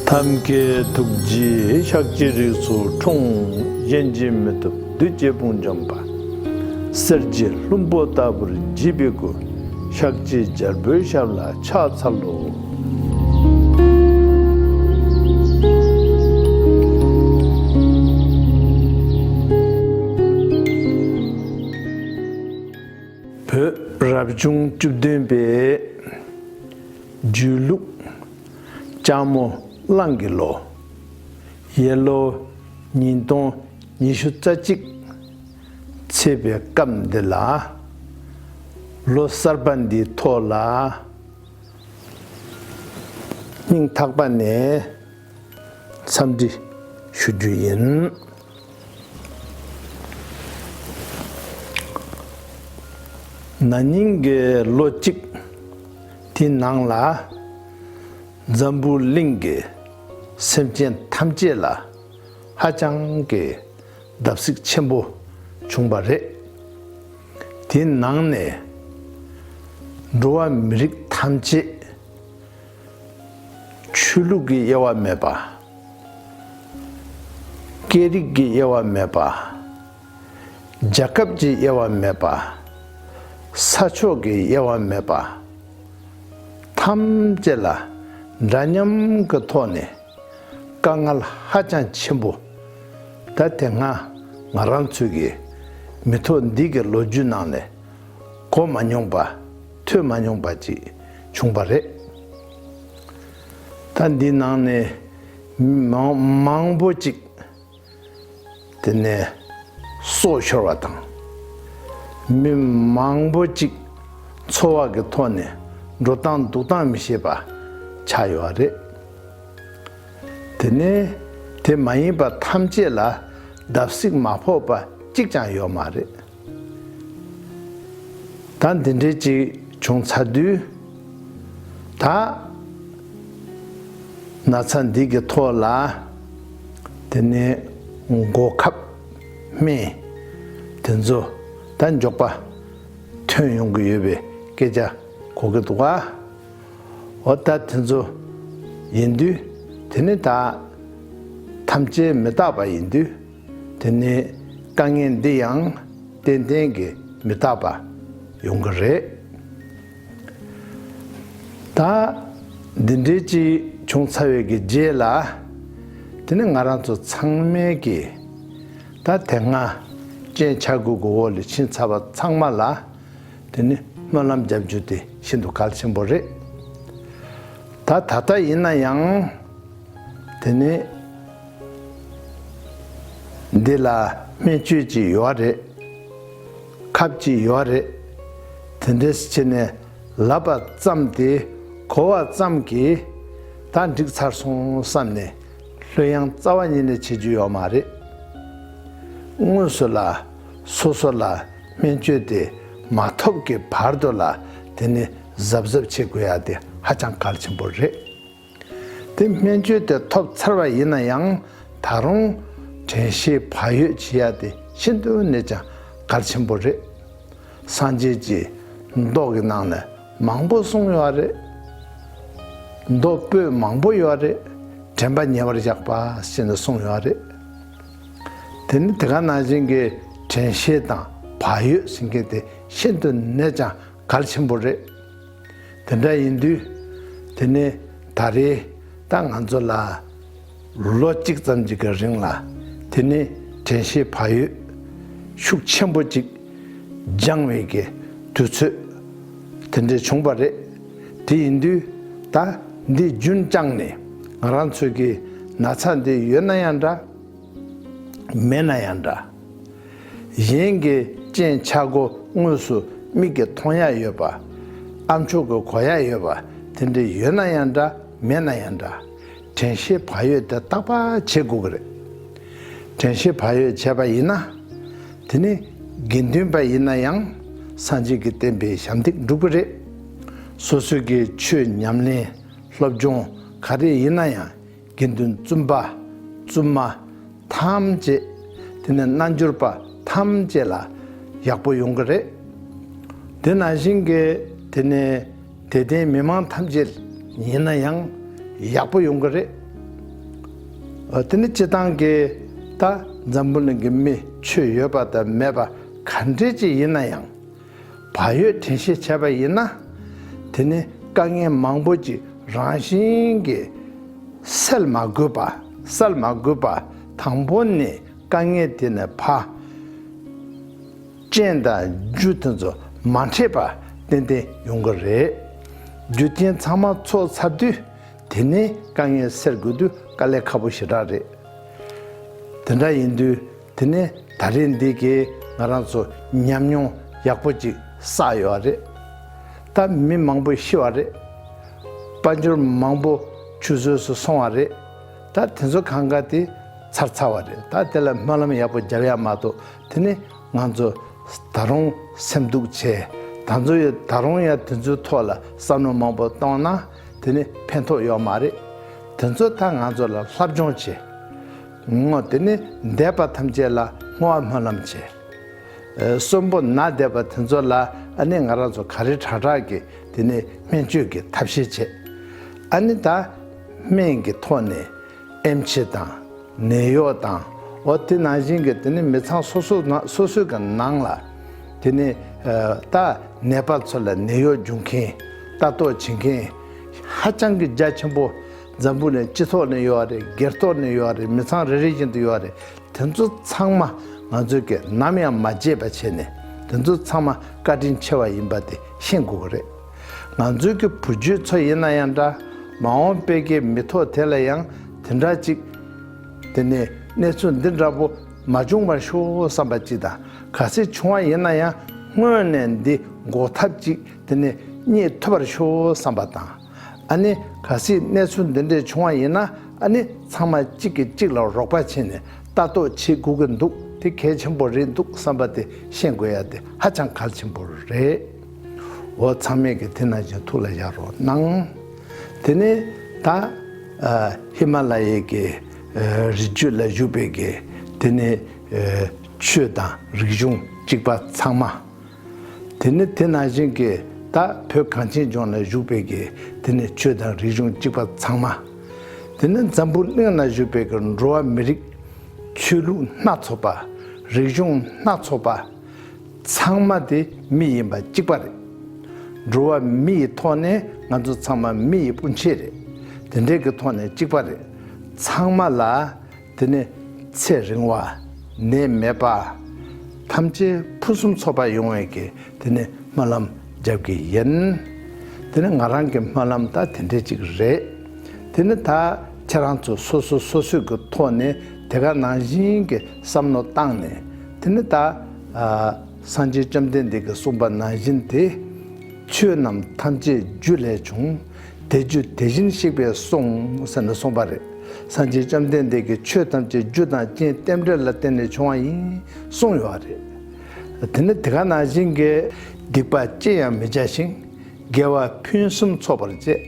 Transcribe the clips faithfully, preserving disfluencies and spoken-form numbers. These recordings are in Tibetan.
ཐབས་མཁས་ཐུགས་རྗེའི་ཤཱཀྱའི་རིགས་སུ་འཁྲུངས། གཞན་གྱིས་མི་ཐུབ་བདུད་ཀྱི་དཔུང་འཇོམས་པ། གསེར་གྱི་ལྷུན་པོ་ལྟ་བུར་བརྗིད་པའི་སྐུ། ཤཱཀྱའི་རྒྱལ་པོའི་ཞབས་ལ་ཕྱག་འཚལ་ལོ། བོད་རབ་བྱུང་བཅུ་བདུན་པའི་སྒྱུ་ལུགས་ལྕགས་མོ་གླང་གི་ལོ། ཡར་ལོ་ཉིས་སྟོང་ཉི་ཤུ་རྩ་གཅིག་ཚེས་པའི་སྐབས་འདི་ལ། ལོ་གསར་པ་འདིའི་ཐོག་ལ་སྙིང་ཐག་པ་ནས་འཚམས་འདྲི་ཞུ་རྒྱུ་ཡིན། ན་ནིང་གི་ལོ་གཅིག་དེའི་ནང་ལ་འཛམ་བུ་གླིང་གི་སེམས་ཅན་ཐམས་ཅད་ལ་ཧ་ཅང་གི་བརྡབ་གསིག་ཆེན་པོ་བྱུང་བ་རེད། དེའི་ནང་ནས་འགྲོ་བ་མི་རིགས་ཐམས་ཅད་ཆོས་ལུགས་ཀྱི་དབྱེ་བ་མེད་པ། སྐད་རིགས་ཀྱི་དབྱེ་བ་མེད་པ། རྒྱལ་ཁབ་ཀྱི་དབྱེ་བ་མེད་པ། ས་ཕྱོགས་ཀྱི་དབྱེ་བ་མེད་པ། ཐམས་ཅད་ལ་འདྲ་མཉམ་གྱི་ཐོག་ནས་དཀའ་ངལ་ཧ་ཅང་ཆེན་པོ། ད་དེ་སྔ་ང་རང་ཚོའི་གི་མི་ཐོག་འདི་གི་ལོ་རྒྱུས་ནང་ནས་གོ་མ་མྱོང་པ། ཐོས་མ་མྱོང་པ་ཅིག་བྱུང་བ་རེད། ད་འདི་ནང་ནས་མི་མང་མང་པོ་ཅིག་དེ་ནས་སྲོག་ཤོར་བ་དང་། མི་མང་པོ་ཅིག་འཚོ་བ་གི་ཐོག་ནས་འགྲོ་སྟངས་འདུག་སྟངས་མི་ཤེས་པ་ཆགས་ཡོད་རེད། དེ་ནས་དེ་མ་ཡིན་པ་ཐམས་ཅད་ལ་བརྡབ་གསིག་མ་ཕོག་པ་གཅིག་ཀྱང་ཡོད་མ་རེད། ད་འདི་འདྲའི་ཅིག་བྱུང་ཚར་དུས། ད་ན་ཚ་འདི་གི་ཐོག་ལ་དེ་ནས་འགོག་ཁབ་སྨན་དེ་ཚོ་ད་མགྱོགས་པ་ཐོན་ཡོང་གི་ཡོད་པའི་སྐད་ཆ་གོ་གི་འདུག་ག་འོ་ད་དེ་ཚོ་ཡིན་དུས། དེ་ནི་ད་ཐམས་ཅད་མི་རྟག་པ་ཡིན་དུས། དེ་ནི་དཀའ་ངལ་འདི་ཡང་ཏན་ཏན་གྱི་མི་རྟག་པ་ཡོང་གི་རེད། ད་འདི་འདྲའི་ཅིག་བྱུང་ཚར་བའི་གི་རྗེས་ལ། དེ་ནི་ང་རང་ཚོ་ཚང་མས་ཀྱི་ད་དེ་སྔ་རྐྱེན་ཆག་སྒོ་གི་འོག་ལ་ཕྱིན་ཚར་བ་ཚང་མ་ལ། དེ་ནི་སྨོན་ལམ་རྒྱབ་རྒྱུ་དེ་ཤིན་ཏུ་གལ་ཆེན་པོ་རེད། ད་ད་ལྟ་ཡིན་ན་ཡང་དེ་ནི་འདི་ལ་སྨན་བཅོས་ཀྱི་ཡོད་རེད། ཁབ་ཀྱི་ཡོད་རེད། དེ་འདྲས་བྱས་ནས་ལབ་པ་ཙམ་དེ་གོ་བ་ཙམ་གྱིས་ད་འགྲིག་ཚར་སོང་བསམ་ནས་ལྷོད་ཡངས་རྩ་བ་ཉིད་ནས་བྱེད་རྒྱུ་ཡོད་མ་རེད། དངོས་སུ་ལ་སོ་སོ་ལ་སྨན་བཅོས་དེ་མ་ཐོབ་ཀྱི་བར་དུ་ལ་དེ་ནི་གཟབ་གཟབ་བྱེད་དགོས་ཡ་དེ་ཧ་ཅང་གལ་ཆེན་པོ་རེད། དེ་སྨན་བཅོས་དེ་ཐོབ་ཚར་བ་ཡིན་ན་ཡང་ད་རུང་དྲན་ཤེས་བག་ཡོད་བྱེད་ཡ་དེ་ཤིན་ཏུ་ནས་ཀྱང་གལ་ཆེན་པོ་རེད། སངས་རྒྱས་ཀྱི་མདོ་གི་ནང་ནས་མང་པོ་གསུངས་ཡོད་རེད། མདོ་པོད་མང་པོ་ཡོད་རེད། དྲན་པ་ཉེ་བར་བཞག་པ་ཞེས་ནས་གསུངས་ཡོད་རེད། དེ་ནི་དེ་ག་ནང་བཞིན་གྱི་དྲན་ཤེས་དང་བག་ཡོད་ཟེར་མཁན་དེ་ཤིན་ཏུ་ནས་ཀྱང་གལ་ཆེན་པོ་རེད། དེ་འདྲ་ཡིན་དུས། དེ་ནི་ད་རེས་ད་ང་ཚོ་ལ་ལོ་གཅིག་ཙམ་ཅིག་གི་རིང་ལ་དེ་ནི་དྲན་ཤེས་བག་ཡོད་ཤུགས་ཆེན་པོ་ཅིག་སྦྱང་བའི་གི་དུས་ཚོད་དེ་འདྲ་བྱུང་བ་རེད། དེ་ཡིན་དུས་ད་འདི་རྒྱུན་བསྐྱངས་ནས་ང་རང་ཚོའི་གི་ན་ཚ་འདི་ཡོད་ན་ཡང་འདྲ། མེད་ན་ཡང་འདྲ། གཞན་གྱི་རྐྱེན་ཆག་སྒོ་དངོས་སུ་མིག་གིས་མཐོང་ཡ་ཡོད་པ། ཨ་མཆོག་གིས་གོ་ཡ་ཡོད་པ་དེ་འདྲ་ཡོད་ན་ཡང་འདྲ། མེད་ན་ཡང་འདྲ། དྲན་ཤེས་བག་ཡོད་དེ་རྟག་པར་བྱེད་དགོས་ཀྱི་རེད། དྲན་ཤེས་བག་ཡོད་བྱས་པ་ཡིན་ན། དེ་ནི་དགེ་འདུན་པ་ཡིན་ན་ཡང་སངས་རྒྱས་ཀྱི་བསྟན་པའི་ཞབས་འདེགས་སྒྲུབ་ཀྱི་རེད། སོ་སོའི་གི་ཆོས་ཉམས་ལེན་སློབ་སྦྱོང་ག་རེ་ཡིན་ན་ཡང་། དགེ་འདུན་བཙུན་པ་བཙུན་མ་ཐམས་ཅད། དེ་ནས་རྣལ་འབྱོར་པ་ཐམས་ཅད་ལ་ཡག་པོ་ཡོང་གི་རེད། དེ་ནང་བཞིན་གྱི་དེ་ནས་དད་ལྡན་མི་མང་ཐམས་ཅད་ཡིན་ན་ཡང་ཡག་པོ་ཡོང་གི་རེད། དེ་ནི་སྤྱིར་བཏང་གི་ད་འཛམ་བུ་གླིང་གི་མི་ཆོས་ཡོད་པ་དང་མེད་པ་ག་འདྲས་ཅིག་ཡིན་ན་ཡང་། བག་ཡོད་དྲན་ཤེས་བྱས་པ་ཡིན་ན། དེ་ནི་དཀའ་ངལ་མང་པོ་ཅིག་རང་བཞིན་གྱིས་སེལ་མ་དགོས་པ། སེལ་མ་དགོས་པ། དང་པོ་ནས་དཀའ་ངལ་དེ་ནས་ཕར་རྐྱེན་དང་རྒྱུ་དེ་ཚོ་མ་འཕྲད་པ་ཏན་ཏན་ཡོང་གི་རེད། རྒྱུ་རྐྱེན་ཚང་མ་ཚོགས་ཚར་དུས། དེ་ནས་དཀའ་ངལ་སེལ་དགོས་དུས་དཀའ་ལས་ཁག་པོ་ཞེ་དྲག་རེད། དེ་འདྲ་ཡིན་དུས་དེ་ནས་ད་རེས་འདི་གས་ང་རང་ཚོ་ཉམས་མྱོང་ཡག་པོ་ཅིག་བསགས་ཡོད་རེད། ད་མི་མང་པོ་ཤི་བ་རེད། དཔལ་འབྱོར་མང་པོ་ཆུད་ཟོས་སུ་སོང་བ་རེད། ད་དེ་ཚོ་གང་ག་དེ་ཚར་ཚར་བ་རེད། ད་དེ་ལ་སྨོན་ལམ་ཡག་པོ་རྒྱབ་ཡ་མ་གཏོགས་དེ་ནས་ང་ཚོ་ད་རུང་སེམས་སྡུག་བྱས། ད་ཚོ་ཡི་ད་རུང་ཡང་དེ་ཚོའི་ཐོག་ལ་བསམ་བློ་མང་པོ་གཏོང་ན་དེ་ནི་ཕན་ཐོགས་ཡོད་མ་རེད། དེ་ཚོ་ད་ང་ཚོ་ལ་སློབ་སྦྱོང་བྱེད། ངོ་དེ་ནི་འདས་པ་ཐམས་ཅད་ལ་བསྔོ་བ་སྨོན་ལམ་བྱེད། ཨེ་གསོན་པོ་ན་བསྡད་པ་དེ་ཚོ་ལ་ཨ་ནི་ང་རང་ཚོ་ག་རེ་དྲག་དྲག་གི་དེ་ནི་སྨན་བཅོས་ཀྱི་ཐབས་ཤེས་བྱེད། ཨ་ནི་ད་སྨན་གྱི་ཐོག་ནས་ཨེམ་ཆི་དང་། ནད་གཡོག་དང་། འོ་དེ་ནང་བཞིན་གྱི་དེ་ནི་མི་ཚང་སོ་སོ་ནང་སོ་སོའི་གི་ནང་ལ་དེ་ནི་ཨ་ད་ནད་པ་ཚོ་ལ་ནད་གཡོག་སྦྱོང་མཁན། ལྟ་རྟོག་བྱེད་མཁན་ཧ་ཅང་གི་རྒྱ་ཆེན་པོ་འཛམ་བུ་གླིང་སྤྱི་ཐོག་ནས་ཡོད་རེད། སྒེར་ཐོག་ནས་ཡོད་རེད། མི་ཚང་རེ་རེ་བཞིན་དུ་ཡོད་རེད། དེ་ཚོ་ཚང་མ་ང་ཚོས་ཀྱི་ནམ་ཡང་མ་བརྗེད་པ་བྱས་ནས་དེ་ཚོ་ཚང་མ་བཀའ་དྲིན་ཆེ་བ་ཡིན་པ་དེ་ཤེས་དགོས་ཀྱི་རེད། ང་ཚོའི་གི་བུ་རྒྱུད་ཚོ་ཡིན་ན་ཡང་འདྲ། མ་འོངས་པའི་གི་མི་ཐོག་དེ་ལ་ཡང་དེ་འདྲ་ཅིག་དེ་ནས་གནས་ཚུལ་འདི་འདྲ་པོ་མ་བྱུང་བར་ཤོག་བསམ་པ་ཅིག་དང་། གལ་སྲིད་བྱུང་བ་ཡིན་ན་ཡང་སྔོན་ནས་འདི་འགོག་ཐབས་ཅིག་དེ་ནས་རྙེད་ཐུབ་པར་ཤོག་བསམ་པ་དང་། ཨ་ནི་གལ་སྲིད་གནས་ཚུལ་འདི་འདྲས་བྱུང་བ་ཡིན་ན་ཨ་ནི་ཚང་མ་གཅིག་གིས་གཅིག་ལ་རོགས་པ་བྱས་ནས་ལྟ་རྟོག་བྱེད་དགོས་ཀྱི་འདུག་དེ་གལ་ཆེན་པོ་རེད་འདུག་བསམ་པ་དེ་ཤེས་དགོས་ཡ་དེ་ཧ་ཅང་གལ་ཆེན་པོ་རེད། འོ་ཚང་མས་ཀྱི་དེ་ནང་བཞིན་ཐུགས་ལ་བཞག་རོགས་གནང་། དེ་ནས་ད་ཨ་ཧི་མ་ལ་ཡའི་གི་ཨ་རི་རྒྱུད་ལ་བཞུགས་པའི་གི་དེ་ནས་ཨ་ཆོས་དང་རིག་གཞུང་གཅིག་པ་ཚང་མ། དེ་ནི་དེ་ནང་བཞིན་གྱི་ད་བོད་གངས་ཅན་ལྗོངས་ལ་བཞུགས་པའི་གི་དེ་ནི་ཆོས་དང་རིག་གཞུང་གཅིག་པ་ཚང་མ། དེ་ནི་འཛམ་བུ་གླིང་ལ་བཞུགས་པའི་གི་འགྲོ་བ་མི་རིགས། ཆོས་ལུགས་སྣ་ཚོགས་པ། རིག་གཞུང་སྣ་ཚོགས་པ། ཚང་མ་དེ་མི་ཡིན་པ་གཅིག་པ་རེད། འགྲོ་བ་མི་ཡི་ཐོག་ནས་ང་ཚོ་ཚང་མ་མི་ཡི་སྤུན་མཆེད་རེད། དེ་འདྲའི་གི་ཐོག་ནས་གཅིག་པ་རེད། ཚང་མ་ལ། དེ་ནས་ཚེ་རིང་བ། ནད་མེད་པ། ཐམས་ཅད་ཕུན་སུམ་ཚོགས་པ་ཡོང་བའི་གི་དེ་ནས་སྨོན་ལམ་རྒྱབ་ཀྱི་ཡིན། དེ་ནས་ང་རང་གི་སྨོན་ལམ་ད་དེ་འདྲས་ཅིག་རེད། དེ་ནས་ད་ཁྱེད་རང་ཚོ་སོ་སོ་སོ་སོའི་གི་ཐོག་ནས་དེ་ག་ནང་བཞིན་གྱི་བསམ་བློ་བཏང་ནས་དེ་ནས་ད་ཨ་སངས་རྒྱས་བཅོམ་ལྡན་འདས་ཀྱིས་གསུངས་པ་ནང་བཞིན་དེ། ཆོས་རྣམས་ཐམས་ཅད་རྒྱུ་ལས་བྱུང་། དེ་རྒྱུ་དེ་བཞིན་གཤེགས་པས་གསུངས་ཟེར་ནས་གསུངས་པ་རེད། སངས་རྒྱས་བཅོམ་ལྡན་འདས་ཀྱིས་ཆོས་ཐམས་ཅད་རྒྱུ་དང་རྐྱེན་རྟེན་འབྲེལ་ལ་བརྟེན་ནས་བྱུང་བ་ཡིན་གསུངས་ཡོད་པ་རེད། དེ་ནི་དེ་ག་ནང་བཞིན་གྱི་སྡིག་པ་ཅི་ཡང་མི་བྱ་ཞིང་། དགེ་བ་ཕུན་སུམ་ཚོགས་པར་བྱེད།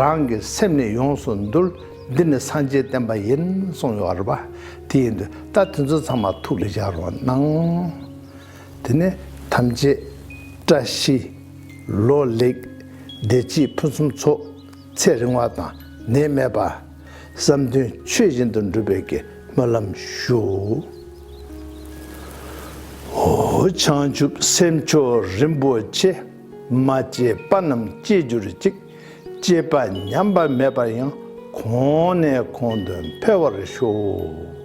རང་གི་སེམས་ནི་ཡོངས་སུ་འདུལ། འདི་ནི་སངས་རྒྱས་བསྟན་པ་ཡིན་གསུངས་ཡོད་པ་རེད་པ། དེ་ཡིན་དུས་ད་དེ་ཚོ་ཚང་མ་ཐུགས་ལ་བཞག་རོགས་གནང་། དེ་ནས་ཐམས་ཅད་བཀྲ་ཤིས་ལོ་ལེགས་བདེ་སྐྱིད་ཕུན་སུམ་ཚོགས་ཚེ་རིང་བ་དང་ནད་མེད་པ་བསམ་དོན་ཆོས་བཞིན་དུ་འགྲུབ་པའི་གི་སྨོན་ལམ་ཞུ། ཨོ་བྱང་ཆུབ་སེམས་མཆོག་རིན་པོ་ཆེ། མ་སྐྱེས་པ་རྣམས་སྐྱེས་གྱུར་ཅིག་སྐྱེས་པ་ཉམས་པ་མེད་པར་ཡང་། གོང་ནས་གོང་དུ་འཕེལ་བར་ཤོག